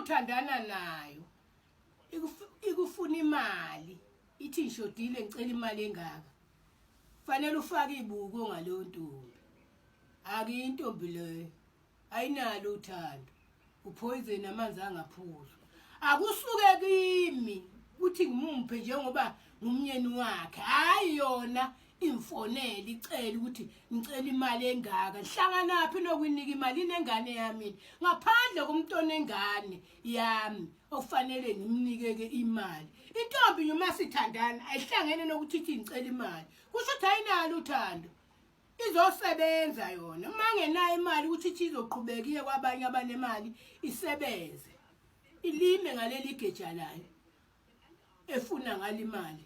uthandana nayo ikufuna imali, ithi ngishodile ngicela imali engaka, fanele ufake ibuko ngaleyo ntombi. Akuyintombi leyo, ayinalo uthando, uphoyizeni amanzi angaphuzwa. Akusuke kimi ukuthi ngimuphe njengoba ngumnyeni wakhe, hayi yona imfonele icela ukuthi ngicela imali engaka. Nhlanganaphi nokuyinika imali inengane yami ngaphandle komuntu onengane yami okufanele ngimnikeke imali? Intombi nje uma sithandana ayihlangene nokuthi ithi ngicela imali, kusho ukuthi ayinalo uthando. Izosebenza yona uma ngenayo imali, ukuthi ithi izoqhubeka iye kwabanye abanemali, isebenze ilime ngaleli geja layo efuna ngale imali.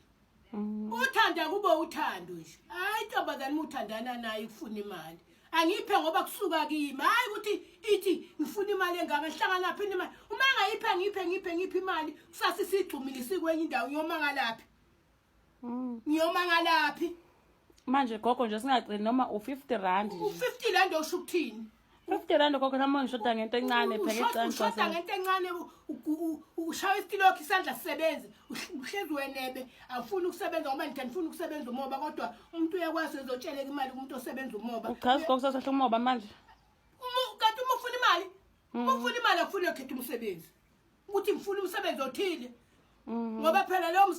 Uthanda kube uthando nje, hayi intombazane uma uthandana naye ikufuna imali, angiphe ngoba kusuka kimi, hayi ukuthi ithi ngifuna imali engaka. Nhlanganaphi imali uma ngayiphe? Ngiphe, ngiphe, ngiphe imali, kusasa isigxumile sikwenye indawo. Ngiyoma ngalaphi? Ngiyoma ngalaphi? Manje gogo nje singagcini noma u-R50 nje. U-R50 usho ukuthini? R50 gogo, nami ngishoda ngento encane phela. Ushoda ngento encane, ushaya isitilokhi, isandla sisebenze, uhlezi wenebe, awufuni ukusebenza ngoba nithi anifuni ukusebenza umoba, kodwa umuntu uyakwazi ezotsheleka imali kumuntu osebenza umoba. Uchaza gogo, sasahla umoba manje. Kanti uma ufuna imali, uma ufuna imali akufuni ukhetha umsebenzi ukuthi ngifuna umsebenzi othile, ngoba phela lowo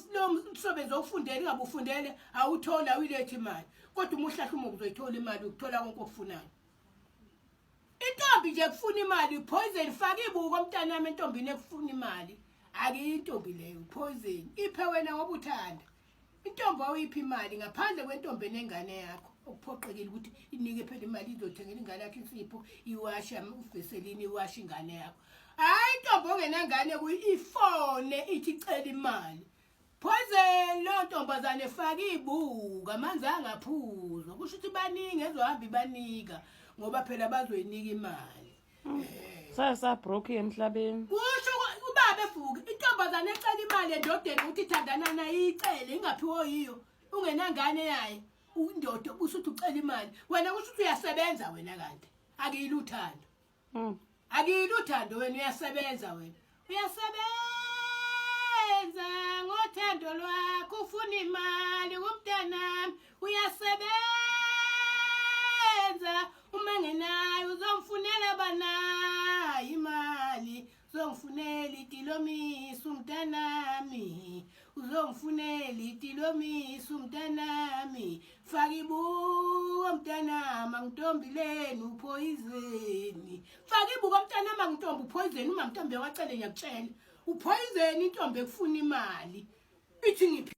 msebenzi owufundele, ingabe ufundele, awutholi, awuyilethi imali, kodwa uma uhlahla uma uzoyithola imali, ukuthola konke okufunayo. Intombi nje kufuna imali, poison. Faka ibuko mntanami entombini ekufuna imali, akuyintombi leyo, poison. Iphe wena ngoba uthanda. Intombi awuyiphi imali ngaphandle kwentombi enengane yakho okuphoqekile ukuthi inike phela imali, izothengela ingane yakho insipho, iwashe uveselini, iwashe ingane yakho. Hayi, intombi ongenangane ifone ithi icela imali, poison lo ntombazane. Faka ibuka, amanzi angaphuzwa. Kusho ukuthi baningi ezohamba ibanika, ngoba phela bazoyinika imali. Saya sabroke emhlabeni. Kusho ubaba efuke intombazane ecela imali endodeni ukuthi ithandana naye, iyicele ingaphiwo yiyo, ungenangane yayo indoda, usuthi ucela imali wena, kusho ukuthi uyasebenza wena, kanti akuyilo uthando. Akuyilo uthando, wena uyasebenza, wena uyasebenza ngothando lwakho, ufuna imali kumntanami, uyasebenza. Uma ngenayo uzongifunela banayo imali? Uzongifunela itilomisa umntanami, uzongifunela itilomisa umntanami. Faka ibuko mntanami, angitombi leni, uphoyizeni. Faka ibuko mntanami, angitombi, uphoyizeni. Uma mntombi wacele, ngiyakutshela, uphoyizeni intombi ekufuna imali ithi ngiphi.